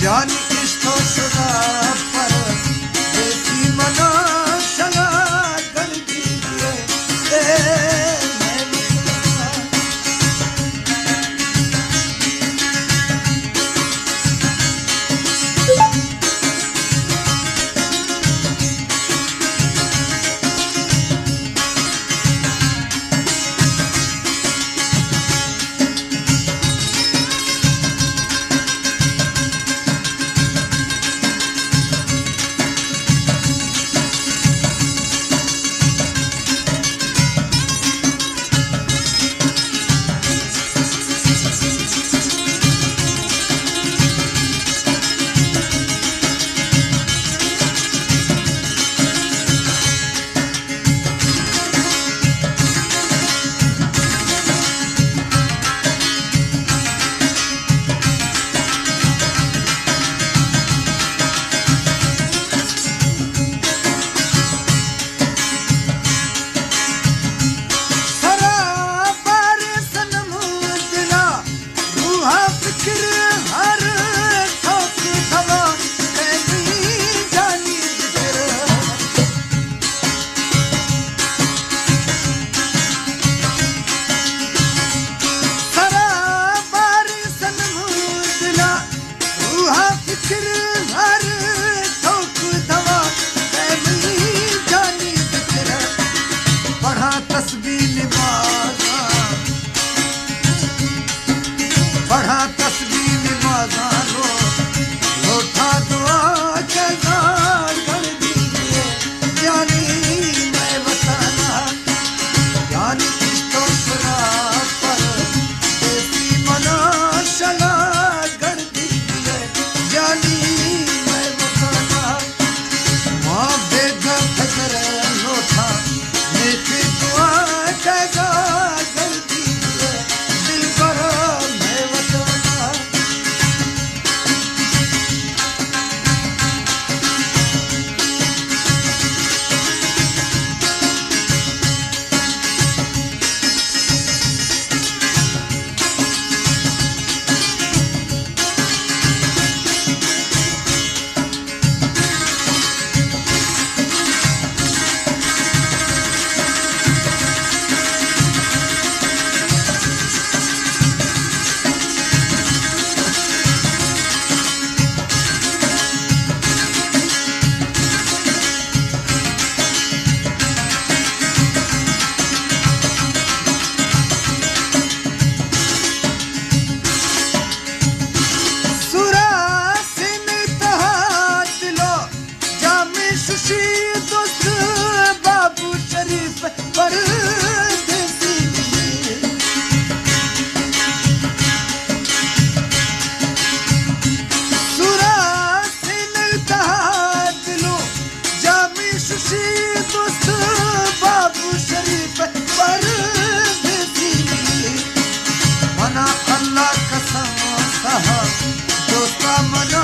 یعنی عشق و شراب پر دیسی منا شلا گردی دیے۔ اے میں سرا بار صنم دلا، روح فکر ہر ٹھوک دوا، تیری جانی ذکر۔ سرا بار صنم دلا، روح فکر ہر ٹھوک دوا، اے منی جانی ذکر۔ پڑھاں تسبیح نمازاں، پڑھاں تسبیح نمازاں، رو لوٹاں دعا جزا گھڑ دیے، یعنی میں وطن یعنی عشق و شراب پر دیسی منا شلا گردی دیے، یعنی میں وطنا۔ ماں بے گھر گزر لوٹا، نیک دعا جزا گردی دیے، دلبر میں وطنا۔ سورا سین تہا دلو جام ششی، دوست بابو شریف پردیسی۔ سورا سین تہا دلو جام ششی، دوست بابو شریف پردیسی۔ منا اللہ قسم سہا دوستا من